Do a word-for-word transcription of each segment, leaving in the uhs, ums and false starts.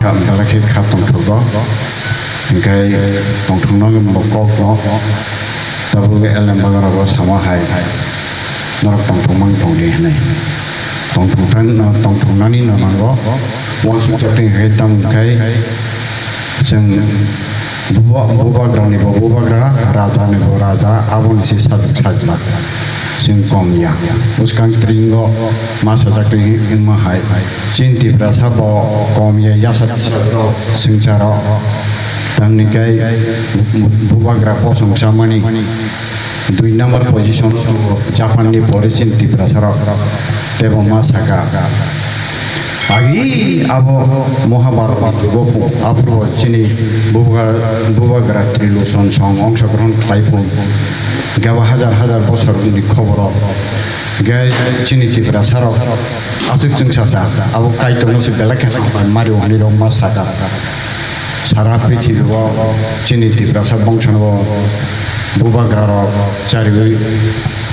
Kha belai khe kha tongthokgo. Hinkhe tongthoknani bo kokno tabuk L M bagwi rogo sama hai norok tongthokmani tongdi hinwi. Tongthoknani no nango. Uansukjak tongkhe tamo khe chwng buba-, bubagrani bo bubagra, rajani bo raja, aboni se sajwk sajla. Chwng kom ya. Bwskang tringo ma sajak twi wngma hai. Chini Tiprasa bo kom ya yasa tisarok, swngcharok. Tamni khe bu-, bubagra bosong chamani dui number position o tongo Japan ni pore chini Tiprasa rok. Tebo ma saka. Agi abo Mahabharata ni jugo aphuru chini bubagra, bubagra Trilochon song ongsogrohon khlai phung. Gaba hajar hajar bosor ni khoboro. Gai chini Tiprasa rok aswk chwng sasa abo Kaitor no se belai khe hambai mari wngni rok ma saka. Sara prithibi o chini Tiprasa bongsono bo bubagra rok chariwi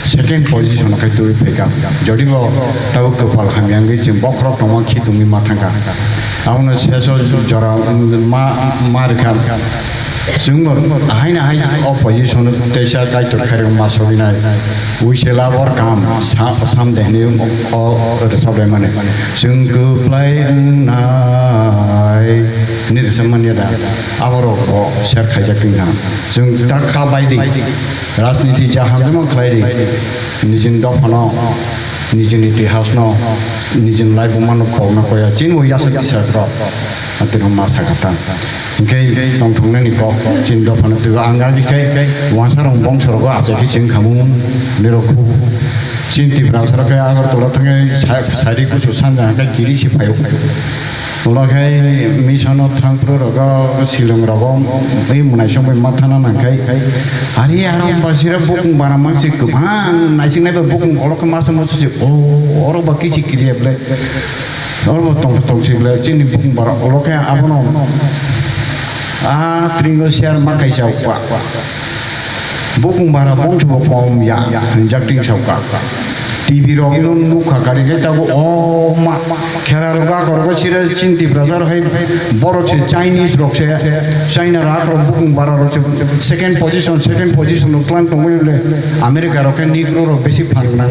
second position o khai twi phaikha. Jodi bo tabuk kwpal hamya wngwi chwng bokhorok tongma khitungwi ma thangkha. Abono seso jora ma, ma rwkha. Chwngbo haino hai opposition teisa Kaitor khairok ma sogwinai. Wisela bor kam sa-, sam dehni o rwchap laimani. Chwng kwplai wngnai. Ni rwchapmani da. Aborok bo share khaijak wngkha. Chwng ta kha bai di. Rajniti ja hamjakma khlai di. Nijini dophano, nijini itihasno, nijini laibumano kokna koya. Chini bo yasa kisa kro. Atwino ma sakha ta. Hinkhe tongthoknani kok chini dophano twibo ang agi khai uansarok bongsorok achai khe chwng khamung nirok khu. Chini Tiprasarok khe Agartala thangwi sa-, sari kusu sanja hwnkhe kiri se phaio. Ulo khe mission o thang phuru rogo Shillong rogo wi mwnaisong bai ma thana nang khai. Ari aro basira bukung bara mangsi kwbang naising nai bai bukung olo khe masa masa se o oro ba kichi kiri eble. Oro bo tong tong si ble chini bukung bara olo khe abono a tringo share ma kaisa ukwa. Bukung bara bongso bo kom ya hinjak ting sauka. T V rok no nukha kari khe tabuk o ma khera rok ga kor go sira chini Tiprasa rok hai borok se Chinese rok se China rak rok bukung bara rok se second position, second position rok tlang tongwi le America rok khe Negro rok bisi phang nang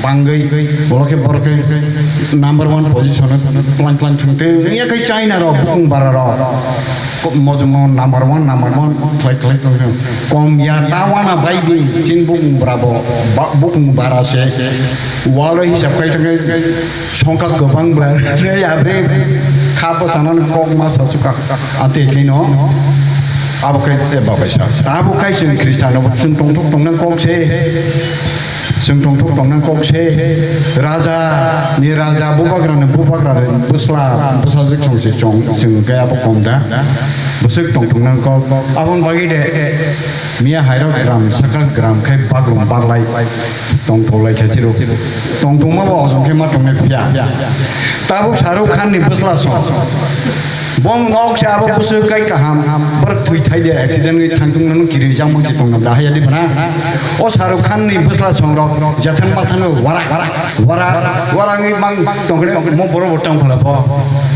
bangwi olo khe borok khe number one position o tlang tlang thang te ya khe China rok bukung bara rok. Ko-, mojmo number one, number one khlai khlai tongkhe. Kom ya ta wana bai di, chin bukung bara bo, ba-, bukung bara se. Walo hisab khai tongkhe, songkha kwbang bwla, ne ya bre, kha bwsana kok ma sa suka, ate kino, abo khai te babai sa. Abo khai chwng Khristian no chwng tongthok tongna kok se. Chwng tongthok tongnang kok se, raja ni raja, bubagra ni bubagra ni bwsla, bwsajwk song se chong, chwng khe abo kom da. Bwswk tongthoknang kok. Aboni bagwi de miya hairok gram saka gram khai bagrum baglai tongthoklai khe chirok. Tongthokma bo ojom khe ma tongnai phiya. Tabuk Shahrukh Khan ni bwsla song. Bong nok se abo bwswk kai kaham, borok thwi thai de accident wi thang thung nang kiri jang bang se tong nam da haya di bana. O Shahrukh Khan ni bwsla song rok jathan mathan wara, wara, wara ngi bang tong kene mo boro bo tang phala bo.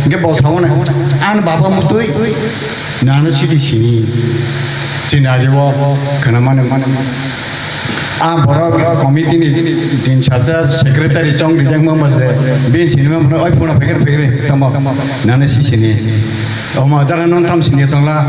Ge bo sawo na, an baba mutui, nana sidi sini. Chini age bo khana mane. A borok committee ni din sacha secretary chong rijak ma mase bin sinima mane oi phone phekre phekre tamo nana si sini oma dara non tam sini tongla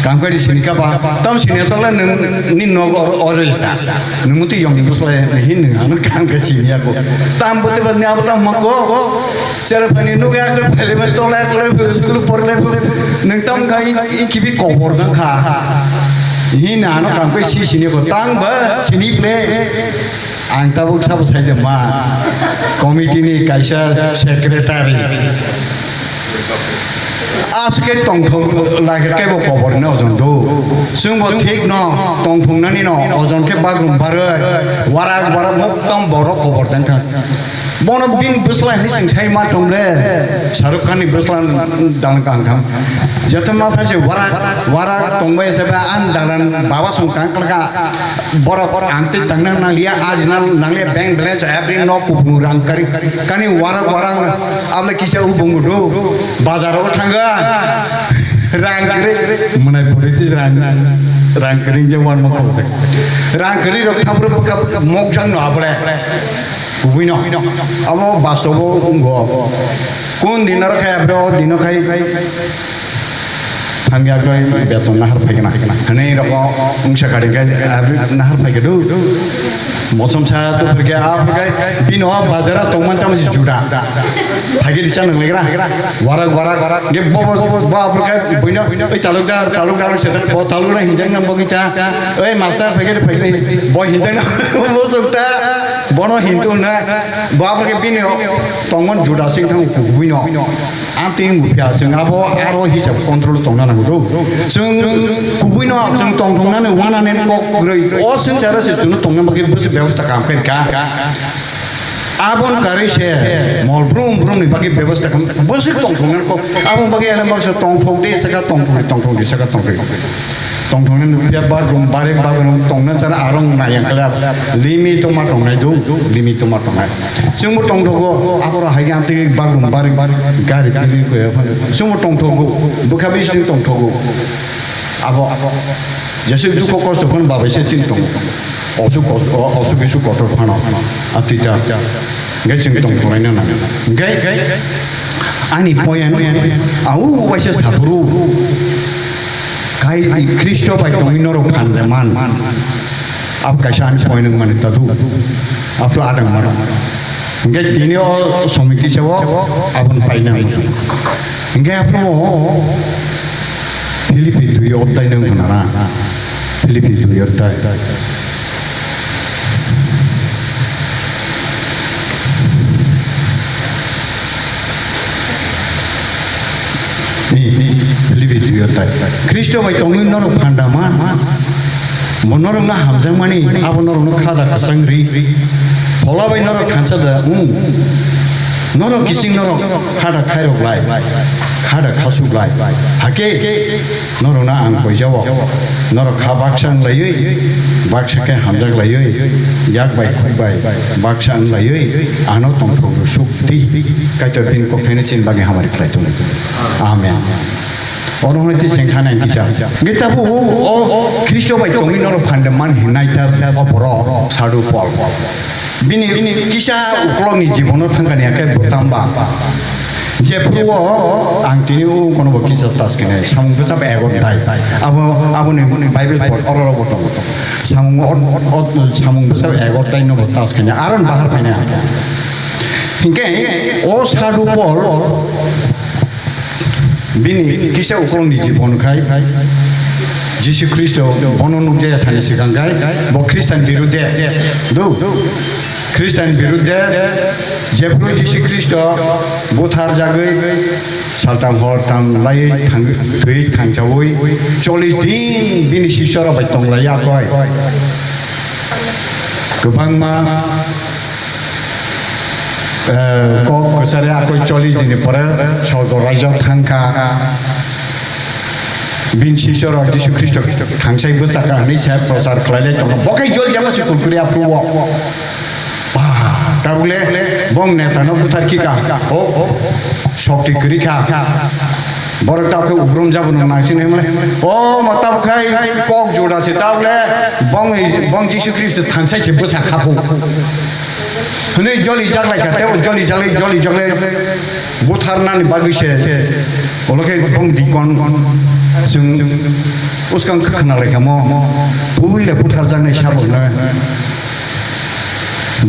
kam kari sini ka ba tam sini tongla nung ni nog or or ta nung muti yong ni busla ni hin nung ano kam ka sini ako tam bote ba ni abo tam mako Sera pani nugya ko pele ba tola ko le school por le nung tam ka i kibi kobor dang kha. Hina ano kam kai si sini ko tang ba sini ple. Ang tabuk sabo sai de ma. Committee ni kaisa secretary. Aswk khe tongthok lai khe kebo kobor ni ojon do. Chwngbo thik no tongthoknani no ojon khe bagrum barwi warak warak moktom borok kobor tang kha. Bono bini bwsla hinwi chwng sai ma tong le. Shahrukh Khan ni bwsla dalan kaham kaham. Joto ma thang se warak warak tongbai se ba ang dalan baba song kang kang kha. Borok ang tei tang nang nang liya, aji nang nang liya, bank balance every no kupung rang kari. Kani warak warak abla kisa u bungu do. Bazar o thanga. Rang kri. Mwnai puri chi rang. Rang kri je wan mo khong se. Rang kri rok thapru bwkha mok jang no abole. Kubui no. Abo bastobo ungo. Kun dinaro khai abro dino khai. Thangya koi beton nahar phaikna. Hwnwi rokno wngsa kari khe nahar phaikhe do. Mosom sa tu phirkhe a phirkhe bino bazara tongman chama si juda. Phaikhe risa nang legra. Warak warak warak. Ge bo bo bo bo phirkhe buino oi talukdar talukdar setan bo talukdar hinjak nang bo kita. Oi master phaikhe phaikhe bo hinjak nang bo sukta. Bono hintu na bo phirkhe bino tongman juda sing thang buino. Ang twi wng phiya, chwng abo aro hisab control tongna nango do. Chwng kubui no chwng tong thongnani wanani kok kwrwi. O swngcharo se chwngno tongna bagwi bwswk bebosta kam khe rwkha. Aboni karwi se mol brum brum ni bagwi bebosta kam bwswk tong thongnani kok. Aboni bagwi ele baksa tong thok de saka tong thok de saka tong thok de. Tongthoknai nukya bagrum bare bagrum tongna chara arong nai yang kala limi toma tongnai do, limi toma tongnai. Chwngbo tongthogo, aboro hai yang twi bagrum bare gari twi ko ya phan. Chwngbo tongthogo, bwkha bising tongthogo. Abo jesu dukho kosto phan babai se chini tongo. Osuk osuk bisu kotor phano atita. Ngai chwng tongthoknai nana. Ngai ani poyan au waisa sapuru. Kai Kristo bai tongwi norok phan de man. Ab kaisa ani point wng mani tadu. Afro adang mano. Hingke tini o somiki sabo abon paina. Hingke afro Philippi dui o tai nang khna na. Philippi dui o tai. Ni, ni, Philippi dui o tai. Kristo bai tongwi norok phanda man. Bo norokno hamjakmani, abo norokno khada kwchang ri. Phola bai norok thansa da, um. Norok kiching norok khada khairok lai. Khada khasuk lai. Hake, norokno ang koijao. Norok kha baksa wnglaio, baksa khe hamjak laio, yak bai khuk bai baksa wnglaio, ano tongthok rw suk di. Kaitor bini kok thaino chini bagwi hamari khlai tongo. Amen. Oro hwnwi twi cheng kha nai kisa. Hwnkhe tabuk o Khristo bai tongwi norok phande man hinai ta o borok Sadhu Pol. Bini kisa uklokni jibono thangkani khe bwtamba. Jephru o ang tini o kono bo kisa tas kene samung bwsap egor tai. Abo, aboni Bible pot oro rogo tongo. Samung ot, ot, samung bwsap egor tai no bo tas kene aron bahar paina. Hinkhe o Sadhu Pol bini kisa uklokni jibon khai Jisu Khristo bono nukjaya sani swkang khai bo Khristan birudde. Do. Khristan birudde jephru Jisu Khristo butharjagwi saltam hortam laiwi thang-, thwi thangchawi chollish din bini sisorok bai tonglai yakoi. Kwbangma, eh, kok kwchari akoi chollish din ni pore sorgo raijak thangkha. Bini sisorok Jisu Khristo thangsai bwchaka hwnwi se prochar khlailai tongo. Bo khe jol jama se kurkuri aphuru o. Ba, tabukle bong neta no buthar kika. O, o, shokti kwrwi kha. Borok tabukhe ubrum jabon nang sini mole. O, ma tabukhe kok joda se tabukle bong, bong Jisu Khristo thangsai se bwsa khapu. Hwnwi joli jaglai kha, tei o joli jaglai, joli jaglai butharnani bagwi se, ulo khe bong dikon chwng uskang khna lai kha mo, puila butharjaknai sabokno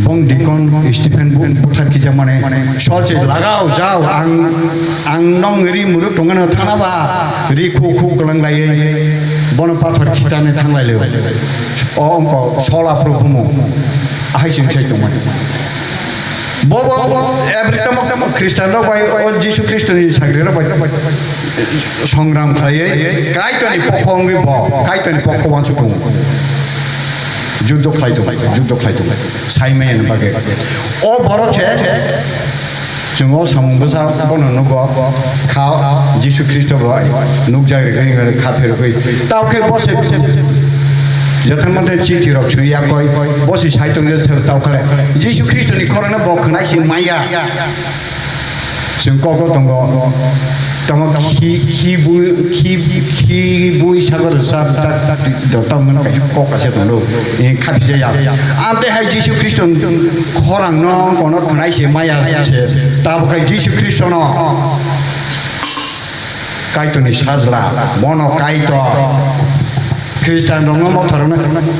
bong dikon Stephen bu-, buthar khijakmani, sol se lagao, jao, ang, ang nong ri muru tongano thana ba, ri khu khu kwlang laiwi, bono pathor khichani thanglai leo. O wngkha sola phuru bumung. Ahai chwng sai tongmani. Bo bo every tamo tamo Khristian rok bai o Jisu Khristo ni sagri rok bai songram khlaiwi Kaitor ni pokho wngwi bo Kaitor ni pokho wansuk tongo. Juddo khlai tongo, juddo khlai tongo. Saimaya ni bagwi. O borok se chwng o samung bwsa bono nugo kha Jisu Khristo bai nukjak rwgwi wngwi kha pherogwi. Tao khe bo se Jothon manthe chithi rok swi ya koi, bo se sai tong je tao khle. Jisu Khristo ni khorang no bo khwnai si maya. Chwng kok tongo. Tamo khi, khi bui, khi, khi bui sago rwchap jak, jak, jak, tamo no kaisa kok kaisa tongo. Ni khaphija ya. Amte hai Jisu Khristo khorang no kono khwnai se maya se. Tabo khai Jisu Khristo no Kaitor ni sajla, bono Kaitor. Khristian rokno mothorno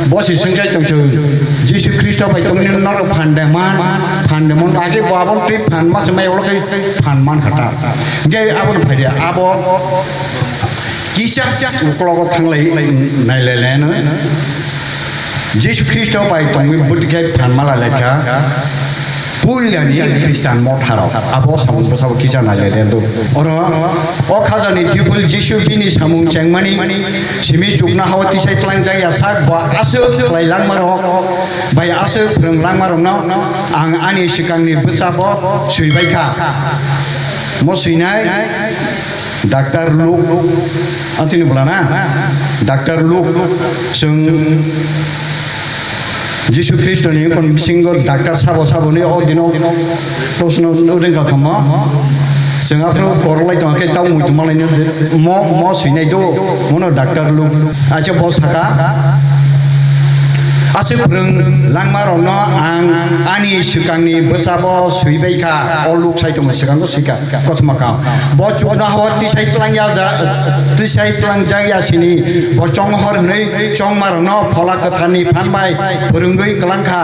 bosi swngchai tongsu. Jisu Khristo bai tongni norok phandeman, phandeman age bo abon twi phanma se mai olo khai phanman khata. Ge abon phaide abo kisa uklogo thanglai nailai leno. Jisu Khristo bai tongwi bwtwi khai phanma lai lai kha. Puilani Khristian motharok abo samung bwsabo kisa nailai lendo. Oro o khajani thwipul Jisu bini samung chengmani simi chuknohao tisai tlangjak ya sak bo aswk khlai langmarok bai aswk phwrwng langmarokno ang ani swkangni bwsabo swibai kha. Mo swinai Doctor Luke, ang tini bwlana? Doctor Luke, chwng Jisu Khristo ni kon bisingo doctor sabo sabo ni o dino proshno ring ka khama. Chwng aphuru korlai tong khe tau mui tongma lai no mo, mo swinai do, mono Doctor Luke. Acha bo saka, aswk phwrwng langma rokno ang ani swkangni bwsabo swibai kha, o Luke sai tongma swkango swika. Kothoma kam. Bo chuknohao tisai tlangya ja, tisai tlangjak ya sini. Bo chonghor hwnwi chongmarokno Phola Kwtharni phan bai phwrwngwi kwlangkha.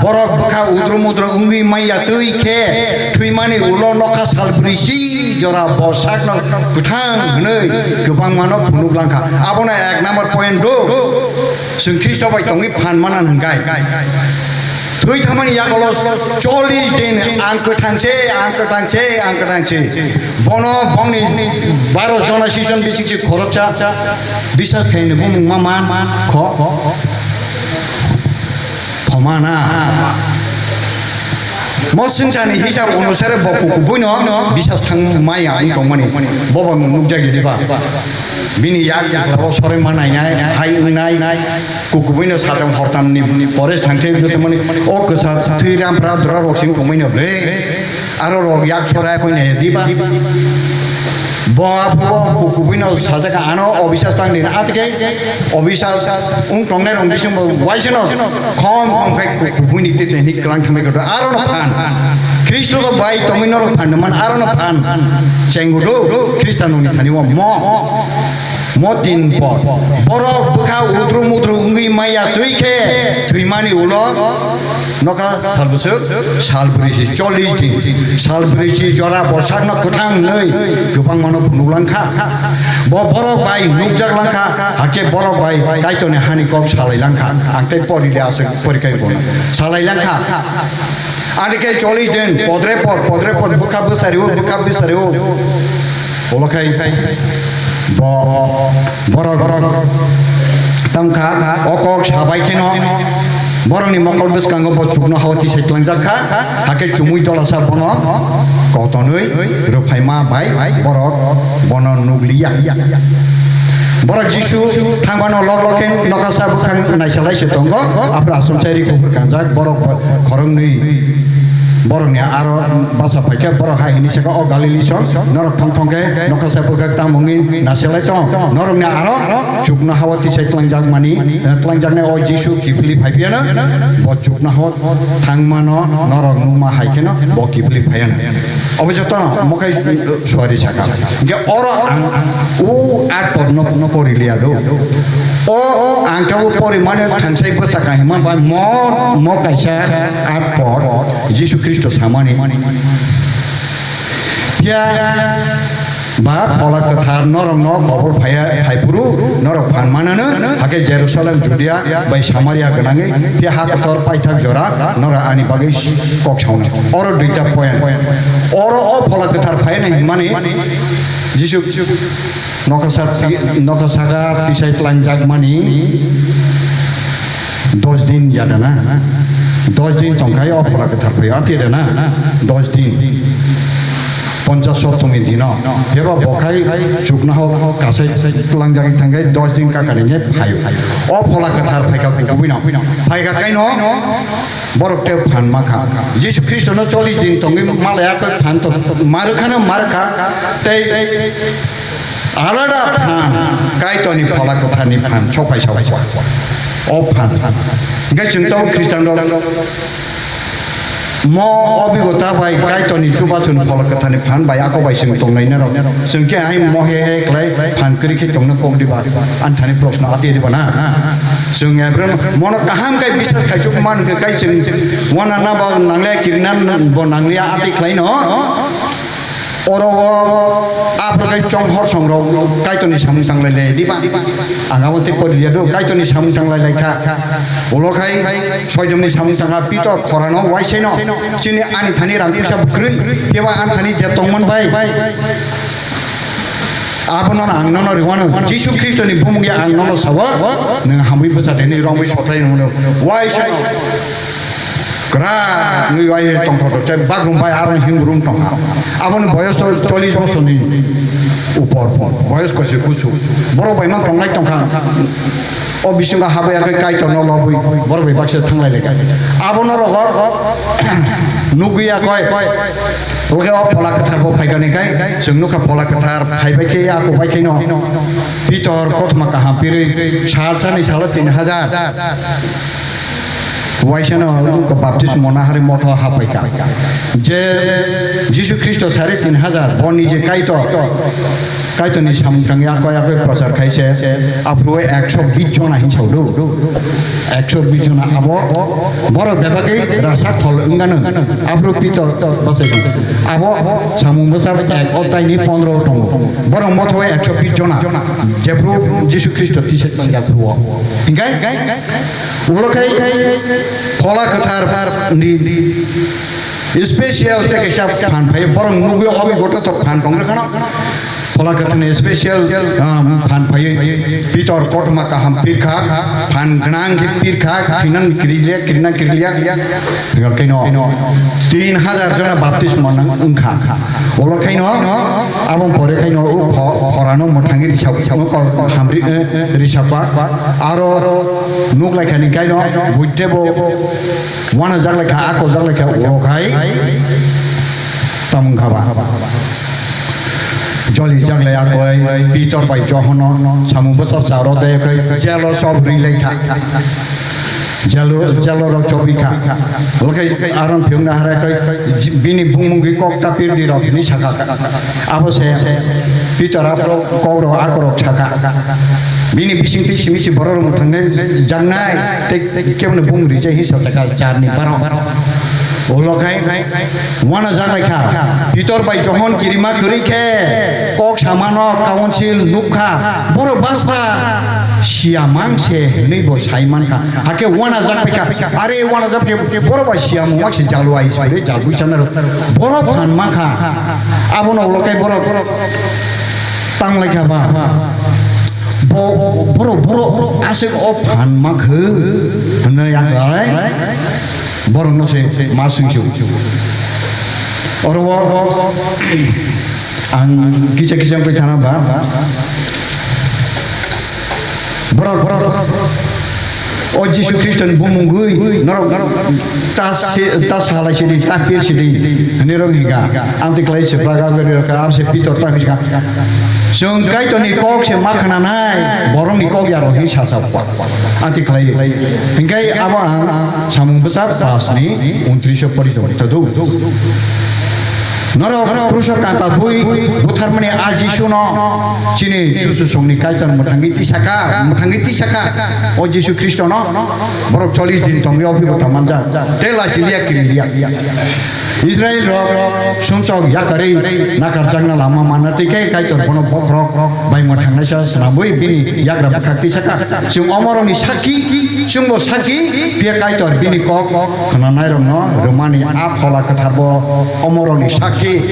Borok bwkha udru mudru wngwi manya twi khe thwimani ulo nokha salbrisi jora bo sakno kwthang hwnwi kwbangmano phunuk langkha. Abono ek number point do. Chwng Khristo bai tongwi phan mana hwnkhe. Thwi thangmani yagulo chollish din ang kwthang se, ang kwthang se, ang kwthang se. Bono bongni baro jona sison bising se khoroksa bisas khaini bumung ma man kho. Thoma na. Mo swngcharni hisab onusare bo kukubuino bisas thang maya wng tongmani. Bobo nukjagya diba? Bini yak abo soroi ma nainai, hai wngnai, kukubuino satam hortamni pore thangkhe bwswmani o kwsa thwi rampra dura rok sing tongmani ble. Aro rok yak sorai koi nai diba? Bo abo kukubuino sajak ano obisas tang din atike obisas ung tongnai rong bising bo waisano khom khom khe kukubuini tete ni klang thamai kodo aro no phan. Khristo to bai tongwi norok phan man aro no phan. Chenggudo Khristo noni thani o mo. Mo tin por. Borok bwkha utru mutru wngwi maya twi khe thwimani ulo nokha sal bwswk sal brisi chollish din. Sal brisi jora bosakno kwthang hwnwi kwbangmano phunuk langkha. Bo borok bai nukjak langkha, hakhe borok bai Kaitorni hani kok salai langkha. Ang tei pori le aswk pori kai bono. Salai langkha. Ani khe chollish din, podre pod, podre pod, bwkha bwsari o, bwkha bwsari o. Olo khai bo, borok, borok tongkha, o kok sabai kheno, borokni mokol bwskango bo chuknohao tisai tlangjak kha, hakhe chumui dolasa bono kotonwi rwphaima bai borok bono nukliya. Borok Jisu thangmano lok lok khe nokha sa bwkhak naisalai se tongo, aphuru achomsai ri kuphur kanjak, borok khoroknwi borokni aro bacha phaikha, borok hai hwnwi sakha, "O Galili song, norok thong thong khe nokha sa bwkhak tamo wngwi naisalai tong? Norokni aro chuknohao tisai tlangjakmani, tlangjaknai o Jisu kiphilwi phai phiyano, bo chuknohao thangmano norok nukma hai kheno bo kiphilwi phaiano." Obo jotono mokhai suari saka. Hingke oro ang o aat pod no pori liya do. O ang kebo pori mane thangsai bwsa kahima bai mo, mo kaisa aat pod Jisu Khristo samani. Phiya Ba Phola Kwthar norokno kobol phaiya, phaiphuru norok phan manano, hakhe Jerusalem, Judea bai Samaria gwnangwi phiya ha kotor paithak jora norok ani bagwi kok sauna. Oro duita point. Oro o Phola Kwthar phaina hinmani Jisu nokha sa-, nokha saka tisai tlangjak mani dos din ya da na? Dos din tongkhai o Phola Kwthar phai, ati da na? Dos din. Ponchas Sottomni dino. Pheba bokhai chukna hok kasai tlangjak thangkhai dos din kakani ne phaio. O Phola Kwthar phaika kubui no. Phaika kaino borok te phan makha. Jisu Khristo no chollish din tongwi malaya khe phan to marwkha no marwkha tei alada phan Kaitorni Phola Kwtharni phan sopai saukha. O phan. Hingke chwng tabuk Khristian rok mo obigota bai Kaitorni chubachu ni Phola Kwtharni phan bai ako bai chwng tongnai norok. Chwng khe hai mo he he khlai phan kwrwi khe tongna kok diba? Ani thani proshno ati diba na? Chwng Abraham mono kaham khe biswas khaisuk man khe kai chwng wana na ba nangliya kirina bo nangliya ati khlaino. Oro o aphuru kai chong hor song rok Kaitorni samung tanglai lai diba? Ang abo tei pori ya do Kaitorni samung tanglai lai kha. Ulo khai soidomni samung tangkha Pitor khorano waiseno chini ani thani rang puisa bwkrwi keba ani thani je tongmon bai. Abono ang nono riwano Jisu Khristoni bumung ya ang nono sabo nwng hamwi bwsa deni romwi sothai nwngno waiseno. Kwrak wngwi wai tongthok tei bagrum bai aro himrum tongkha. Aboni boyos to chollish bosorni upor pon. Boyos kosi kusu. Borok bai no tongnai tongkha. O bisingo habwi yakhe Kaitorno lobwi borok bai baksa thanglai lekha. Abono rogo nugwi yakhe. Oke o Phola Kwthar bo phaikani kai chwng nukha Phola Kwthar phaibai khe ako bai khe no. Pitor kothoma kaham pirwi sal chani salo tin hajar. Waisano wngkha baptismo nahari motho hapaikha. Je Jisu Khristo sari tin hajar, bo nije Kaitor, Kaitorni samung tangwi akoi akoi prochar khaise, aphuru ekso bish jona hin saodu. Ekso bish jona abo borok bebagwi rasa khol wngano, aphuru Pitor bachai abo samung bwsa ek otaini pondro tongo. Borok motho ekso bish jona, jephuru Jisu Khristo tisa tongya phuru. Hinkhe Ulo khai Phola Kwthar ni special tei kaisa phan phai borok nugwi obo gota tor phan tong khano. Phola Kwthar ni special, um, phan phai Pitor kothoma kaham pirkha, phan gwnang khe pirkha, khinan kirilia, kirina kirilia. Kino tin hajar jona baptismo nang wngkha. Ulo khaino abong pore khaino o kho-, khorano mwthangwi risao, hamri, eh, risapa. Aro nuk laikha ni kaino buitebo wana jak laikha, ako jak laikha, o khai tamung khaba. Joli jak lai akoi, Pitor bai Johono, samung bwsap cha rode kai, jelo sob ri laikha. Jelo, jelo rok chobi kha. Oke aron phiung na hara kai, bini bumung gi kok ta pir di rok ni saka. Abo se Pitor apro kok rok akorok saka. Bini bising twi simi si borok rok thangnai jangnai tei keboni bung rijai hi sa saka charni baro. Ulo khai wana jak lai kha. Pitor bai Johon kirima kwrwi khe kok samano council nukha. Borok basra siya mang se hwnwi bo sai man kha. Hakhe wana jak pai kha. Are wana jak khe borok bai siya mung mak se jalwai se jalbui chana rok. Borok phan man kha. Abono ulo khai borok tang lai kha ba. Bo-, borok, borok aswk o phan ma khe hwnwi ang lai. Borok no se ma swng su. Oro o ang kisa kisa wngwi thana ba. Borok, borok, o Jisu Khristo ni bumung gwi norok, norok ta se, ta salai sidi, ta pir sidi, hwnwi rok hinga. Ang twi klai se blaga gari rok, ang se Pitor ta hinga. Chwng Kaitor ni kok se ma khna nai, borok ni kok ya rok hin sa sa kwa. Ang twi klai. Hingkai abo ang samung bwsa pas ni untris o pori tong ta do. Norok kruso kanta bui butharmani a Jisuno chini chuchusongni Kaitor mwthangwi tisaka, mwthangwi tisaka. O Jisu Khristono borok chollish din tongwi obhi bota manjak. Tei lachiliya kiriliya. Israel rok sumsok yakarwi nakarjakna lama manna twi khe Kaitor bono bokhorok bai mwthangnaisa swnamwi bini yagra bwkhak tisaka. Chwng omorokni sakki, chwngbo sakki, phiya Kaitor bini kok khwnanairokno rwmani a phola kwtharbo omorokni sakki.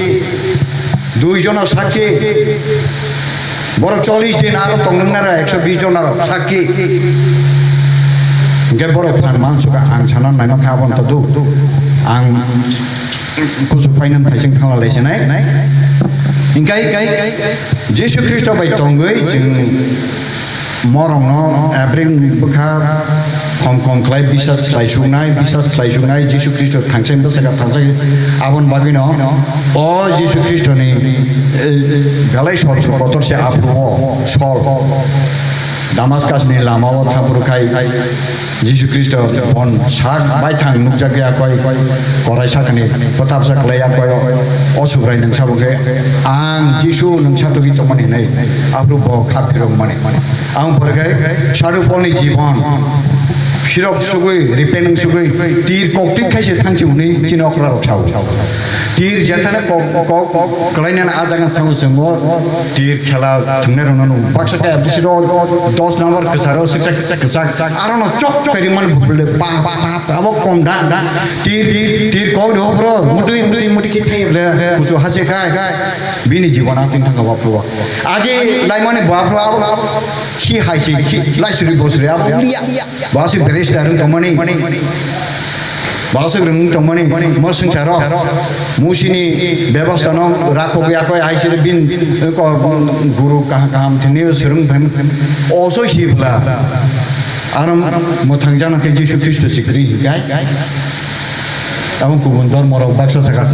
Dui jono sakki. Borok chollish din aro tongnwng nara ekso bish jon aro sakki. Hingke borok phan mansuka ang sana naino kha abon to du. Ang kusu painan phaising thangla laisinai. Hingke Jisu Khristo bai tongwi chwng morongno April bwkha khom khom khlai bisas khlai suknai, bisas khlai suknai, Jisu Khristo thangsa bwsaka thangsa aboni bagwino o Jisu Khristoni, eh, belai sol kotor se aphuru o sol Damaskasni lamao thaphuru khai Jisu Khristo bon sak baithang nukjakya koi korai sakni kothapsa khlaiya koi o Subrai nung sabo khe ang Jisu nung satugwi tongmani hinwi aphuru bo kha phirokmani. Ang pore khai Sadhu Polni jibon phirok sugwi, repent wng sugwi, tir koktwik khaise thangchi hwnwi chini okra rok sao. Tir jethane kok, kok, kok, kwlainani a jaga thango chwng o tir khela thwngnai rokno nung. Baksa khe F D C ro dos number kwcharo swksa kwchak, arono chok kairimani bubule pa, pa, pa, pa, abo kom da, da. Tir, tir, tir kok do bro, mutui, mutui, mutui khe thai ble, kuchu hase khai. Bini jibon ang tin thangka bapro. Agi laimani bapro abo, abo, khi hai si, khi, laisuri bosuri abo, liya. Basi beres darung tongmani. Basi rung tongmani. Mo sungsaro. Musini bebostha no rakho yakho hai siri bin ko guru kaham kaham thini surung phan. Oso si bla. Aram mo thangjana khe Jisu Khristo sikri gai. Abo kubun dhormo rok baksa saka.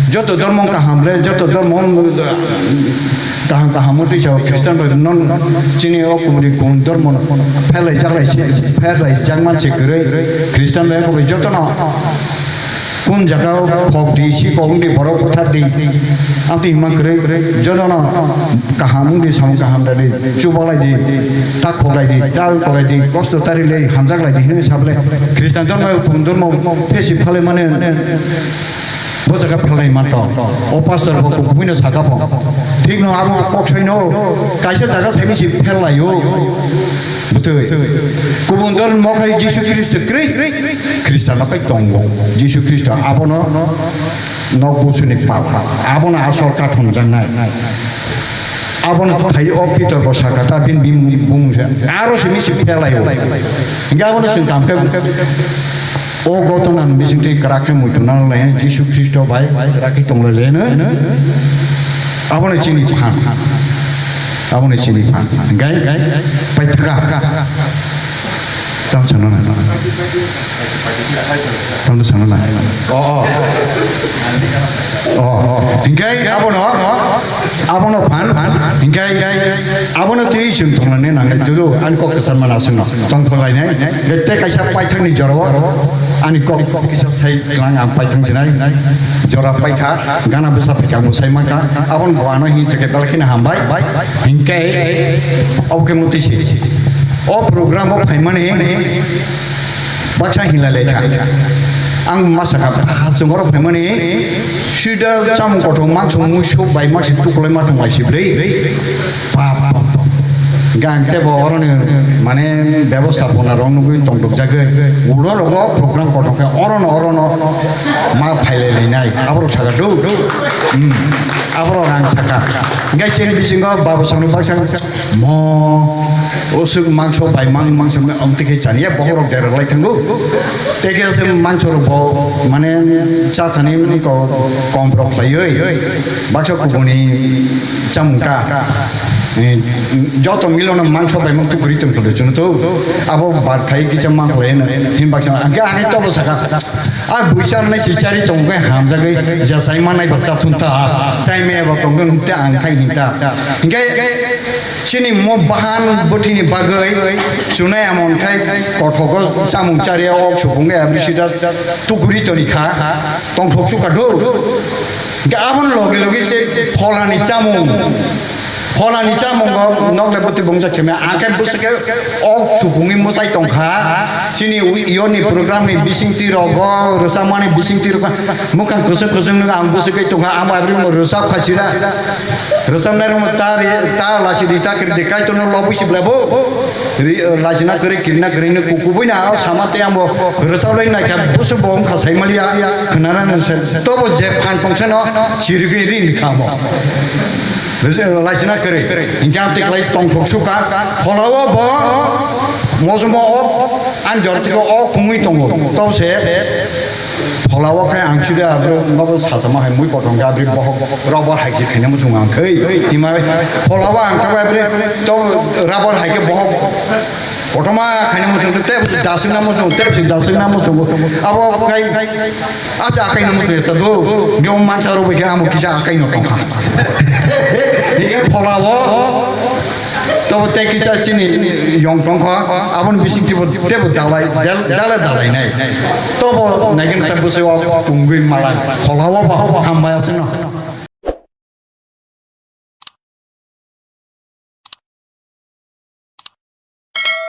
Joto dhormo kaham le, joto dhormo kaham kaham motwi sao Khristan bai non chini o kubuni kun dormo phelai jaklai si, phelai jakman si kwrwi Khristan bai kok jotono kun jaga o khok di si kok di borok buthar di amtwi hima kwrwi jotono kaham di samung kaham da di chubalai di ta khoklai di tal kolai di kosto tari le hamjaklai di hinwi sablai Khristan dormo kun dormo phesi phalai mane Bo jaga phelnai manto. O pastor bo kubui no saka bo. Thik no abo kok sai no. Kaisa jaga sai misi phelnai o. Butui. Kubun dol mo khai Jisu Khristo kri. Khristo no khai tongo. Jisu Khristo abono nok busuni pal. Abono asol kathon jangnai. Abono thai o Pitor bo saka ta bin bim bung se. Aro se misi phelnai o. Hingke abono chwng kam khe O gotona ni bisingtwi kwrak khe muitu nang le Jisu Khristo bai kwrak khe tong le no. Aboni chini phan. Aboni chini phan. Gai gai pai thaka. Tam sana na. Tam sana na. O o. O o. Hingke abono. Abono phan, hingke abono twi chwng thonglani nangnai tudu, ani kok kwchar mana aswkno tong thonglai nai, tei kaisa paithakni jorao ani kok kisa sai tlang ang paithak sinai, jora paitha, gana bwsa phaikha ang bo sai mankha, abono bo ano hini chwkhe belai kheno hambai, hingke obo khe motwi se, o program o phaimani, Baksa hinlai lai kha. Ang ma sakha, ah, chwng oro phaimani, sida chamung kothok mangso muiso bai mangsi tukulai ma tong lai si bwrwi. Pap, pap, pap. Gang tebo oroni, mane, bebostapona rok nugwi tongdok jagwi. Ulo rogo program kothok khe orono, orono ma phailai lainai. Aborok sakha, dou, dou. Hmm. Aborok ang sakha. Gai chini bisingo babu sanu baksa Mo, usuk mangso bai mang mangso me ong tike chaniya bohrok derok lai thango. Teke se mangso rok bo mane cha thani ko kom rok khlaioi. Baksa kubuni chamung ka. Joto milono mangso bai mukti guri tong kolo chwng to. Abo bar khai kisa mang khlai no. Him baksa ang khe ang khe tobo saka. A buisar nai si chari tong khe hamjagwi jasai manai baksa thun ta. Chai me abo tong khe nukte ang khai hinta. Hinkhe chini mo bahan bwthwini bagwi chunai amon khai kothogo chamung chariya ok supung abri sida tuguri toni kha. Tongthok sukha do. Hinkhe aboni loge loge se pholani chamung. Pholani chamungo nokle bwtwi bungsa cheme. Ang khe bwswk khe ok supungwi mwsai tongkha. Chini wi-, iyoni program ni bisingtwi rogo, rwchapmani bisingtwi rogo. Mwkhang kwchwng kwchwng nung ang bwswk khe tongkha. Ang bai rwchap kha sida. Rwchapnai rok ta ri, ta lasi di ta kri di kai tono lobwi si blabo. Ri, eh, lachina kwrwi, kirina kwrwi no ku-, kubui na o sama tei amo rwchap lai nai kha, busu bo wng kha sai maliya, khwnana no se. Tobo je phan tong seno, siri khe ri ni kha mo. Rwchap, lachina kwrwi, hinkhe ang tei khlai tongthok sukha, phola o bo, mojomo o, ang jor tiko o kungui tongo, to se. Phola o khe ang chwla abro nogo sachama hai mui kothom khe abri bohok rubber hai khe khaina muchung ang khai. Hima phola o ang khe abri to rubber hai khe bohok kothoma khaina muchung tei dasung na muchung tei dasung na muchung abo khai asa akai na muchung ta do ge mansa ro bai khe amo kisa akai no tongkha. Hingke phola o Tobo tei kisa chini yong tongkha, aboni bising tebo, tebo dalai, dal-, dala dalai nai. Tobo naigen ta bwsai o tungwi malai, phola o ba hambai aswkno.